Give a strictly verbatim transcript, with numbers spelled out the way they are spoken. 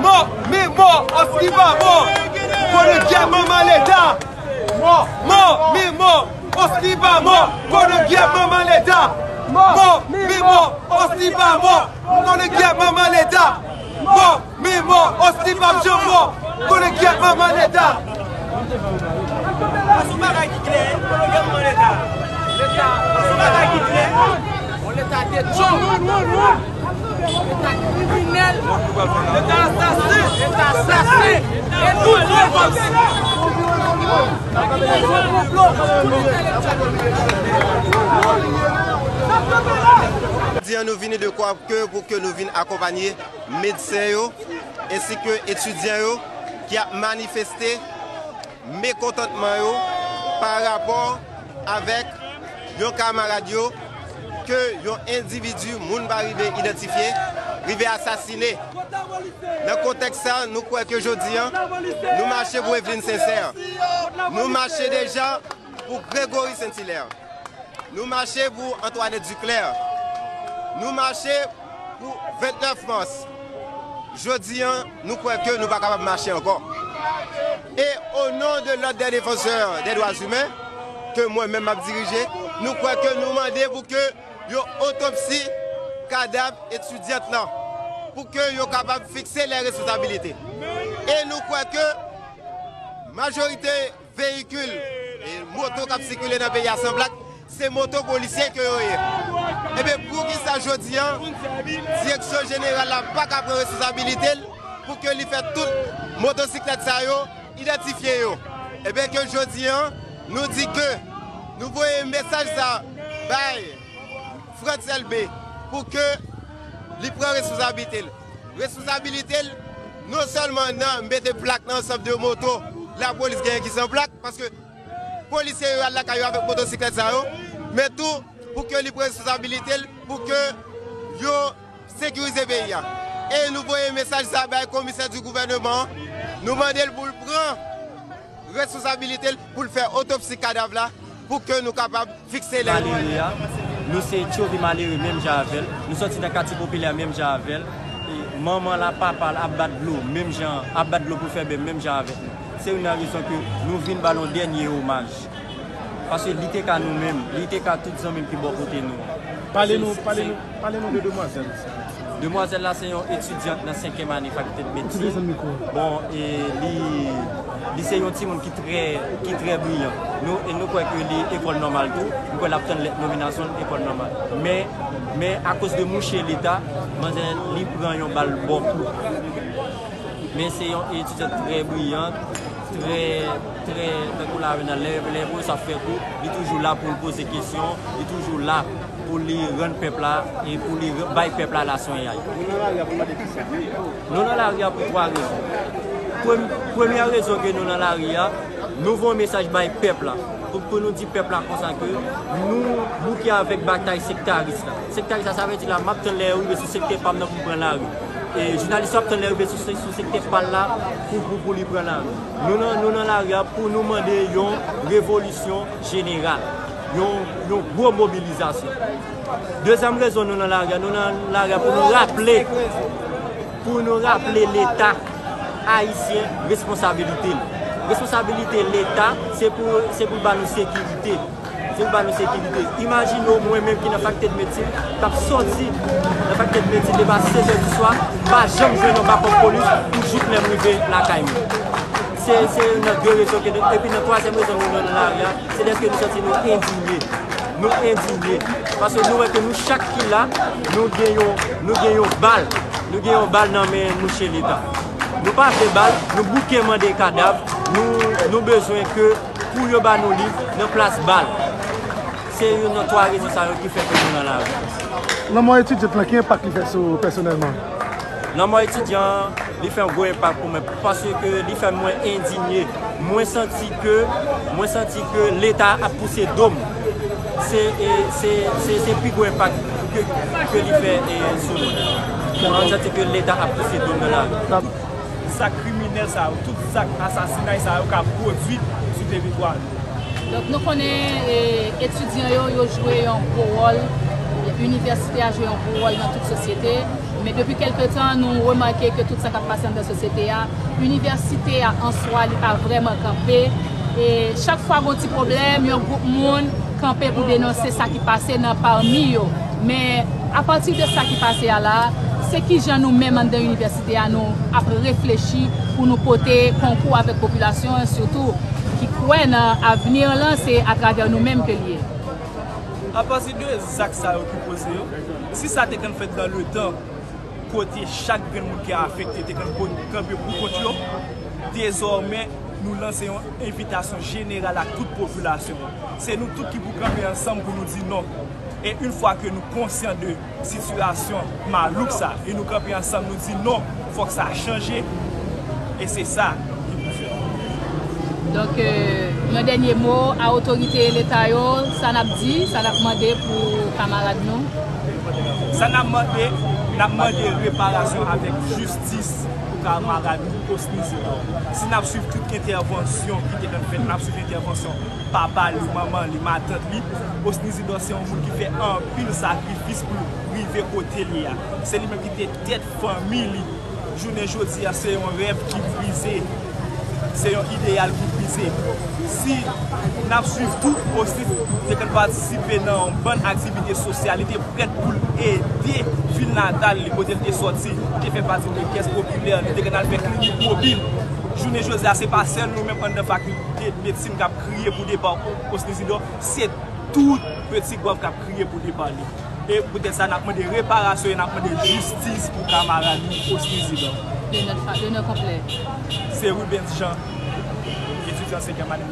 Mò, mi mò, Osliba mò. Konekyè manman Leta. Mò, mò, mi mò, Osliba mò. Konekyè manman Leta. Mò, mi mò, Osliba mò. Konekyè manman Leta. Mò, mi mò, Osliba m janm mò. Konekyè manman Leta. Sou bagay ki klè, konekyè manman Leta. Leta, sou bagay ki klè. Yon Leta detyon. Leta kriminèl. Leta asasen. Leta asasen. E nou vle kòmsi. Jodi a, nou vini de kwa ke pou ke nou vin akonpanye medsen yo, ensi ke etidyan yo ki ap manifeste mekontantman yo pa rapò avèk yon kamarad yo ke yon endividi moun pa rive idantifye, rive asasine. Nan kontèks sa, nou kwè ke jodi a, nou mache pou Evelyne Sincère. Nou mache deja pou Gregory Saint-Hilaire. Nou mache pou Antoinette Duclair. Nou mache pou vennèf mas. Jodi a, nou kwè ke nou pa kapab mache ankò. E o non de l'Ordre des Défenseurs des Droits Humains, ke mwen menm m ap dirije, nou kwè ke nou mande pou ke yon otopsi kadav etidyant lan, pou ke yo kapab fikse lè responsabilite. E nou kwè ke majorite veyikil e moto k ap sikile nan peyi a san plak, se moto polisye ke yo ye. Ebyen, poukisa jodi a, direksyon jeneral la pa ka pran responsabilite l pou ke li fè tout motosiklèt sa yo idantifye yo? Ebyen, ke jodi a, nou di ke nou voye mesaj sa bay Frantz Elbé pou ke li pran responsabilite l. Responsabilite l non sèlman nan mete plak nan ansanm de moto lapolis genyen ki san plak, paske polisye yo al lakay yo avèk motosiklèt sa yo, men tou pou ke li pran responsabilite l, pou ke yo sekirize peyi a. E nou voye mesaj sa bay komisè di gouvèneman an, nou mande l pou l pran responsabilite l, pou l fè otopsi kadav la, pou ke nou kapab fikse lè. Malere a, nou se tchovi malere menm jan avè l, nou sòti nan katye popilè menm jan avè l. E manman l ak papa l ap bat dlo menm jan, ap bat dlo pou fè bèm menm jan avèk nou. Se youn nan rezon ke nou vin ba l yon dènye omaj. Paske li te ka nou menm, li te ka tout zanmi l ki bò kote nou an. Pale nou, pale nou, pale nou de demwazèl sa. Demwazèl la se yon etidyant nan senkyèm ane fakilte de medsin. Bon, e li, li se yon timoun ki trè, ki trè briyan. Nou, e nou kwè ke li ekòl nòmal tou. Nou kwè l ap tann lèt nominasyon l ekòl nòmal. Men, men akoz de mouche Leta, manzè li pran yon bal bò kou. Men se yon etidyant trè briyan, trè, trè, tankou la nan lè, lè pwofesè ap fè kou, li toujou la pou l poze kesyon, li toujou la pou li rann pèp la e pou li bay pèp la laswenyay. Nou nan lari a pou mande kisa? Nou nan lari a pou twa rezon. Prem-, premyè rezon ke nou nan lari a, nou voye mesaj bay pèp la. Pou, pou nou di pèp la konsa ke nou bouke avèk batay sektaris la. Sektaris la, sa vle di la, m ap tann lè yo rive sou sektè pa m nan pou m pran lari. E jounalis yo ap tann lè yo rive sou, sou sektè pa l la pou, pou, pou li pran lari. Nou nan, nou nan lari a pou nou mande yon revolisyon jeneral, yon, yon gwo mobilizasyon. Dezyèm rezon nou nan lari a, nou nan lari a pou nou raple, pou nou raple Leta ayisyen responsabilite l. Responsabilite Leta, se pou, se pou l ba nou sekirite. Se pou l ba nou sekirite. Imajine w, mwen menm ki nan fakilte de medsin, k ap sòti nan fakilte de medsin depi sèz è di swa, m pa janm jwenn yon bakòp polis pou jouk lè m rive lakay mwen. Se, se youn nan de rezon ke nou, epi nan twazyèm rezon nou nan lari a, se dèske nou santi nou endinye. Nou endinye. Paske nou wè ke nou chak ki la, nou gen yon, nou gen yon bal. Nou gen yon bal nan men mouche Leta. Nou pa vle bal, nou bouke mande kadav, nou, nou bezwen ke pou yo ba nou li nan plas bal. Se youn nan twa rezon sa yo ki fè ke nou nan lari. Lanmò etidyant lan, ki enpak li fè sou ou pèsonèlman? Lanmò etidyan an, li fè yon gwo enpak pou mwen, paske li fè mwen endinye. Mwen santi ke, mwen santi ke Leta ap pouse do m. Se, e, se, se, se pi gwo enpak ke, ke li fè, e, sou mwen. Mwen santi ke Leta ap pouse do m nan lari. Zak kriminèl sa yo, tout zak asasinay sa yo ka pwodui sou teritwa nou. Donk, nou konnen, e, etidyan yo, yo jwe yon gwo wòl, inivèsite a jwe yon gwo wòl nan tout sosyete. Men depi kèlke tan, nou remake ke tout sa k ap pase anndan sosyete a, inivèsite a an swa, li pa vrèman kanpe. E chak fwa gon ti pwoblèm, yon gwoup moun kanpe pou denonse sa ki pase nan pami yo. Men apati de sa ki pase a la, se kijan nou menm anndan inivèsite a, nou ap reflechi pou nou pote konkou avèk popilasyon an, sitou ki kwè nan avni lan, se atravè nou menm ke l ye. Apati de zak sa yo ki poze yo, si sa te konn fèt dan le tan, kote chak grenn moun ki afekte te konn kanpe pou kont yo, dezòmè, nou lanse yon envitasyon jeneral ak tout popilasyon an. Se nou tout ki pou kanpe ansanm pou nou di non. E yon fwa ke nou konsyan de sitiyasyon malouk sa, e nou kanpe ansanm, nou di non, fòk sa chanje, e se sa ki pou fèt. Donk, e, yon dènye mo a otorite Leta yo, sa n ap di, sa n ap mande pou kamarad nou? Sa n ap mande, n ap mande reparasyon avèk jistis pou kamarad nou Osny Isidore. Si n ap swiv tout entèvansyon ki te konn fèt, n ap swiv entèvansyon papa li, manman li, matant li, Osny Isidore se yon moun ki fè anpil sakrifis pou l rive kote l ye a. Se li menm ki te tèt fanmi li. Jounen jodi a, se yon rèv ki brize. Se yon ideyal ki brize. Si n ap swiv tou, Osny te konn patisipe nan yon bann aktivite sosyal, li te prèt pou l ede vil natal li, kote l te sòti, li te fè pati de kès popilè, li te konn al fè klinik mobil. Jounen jodi a, se pa sèl nou menm anndan fakilte de medsin k ap kriye pou depa Osny Isidore, se tout Petit Goâve k ap kriye pou depa li. E poutèt sa, n ap mande reparasyon e n ap mande jistis pou kamarad nou Osny Isidore. Le non fa-, le non konplè. Se Rubens Jean, etidyan senkyèm ane.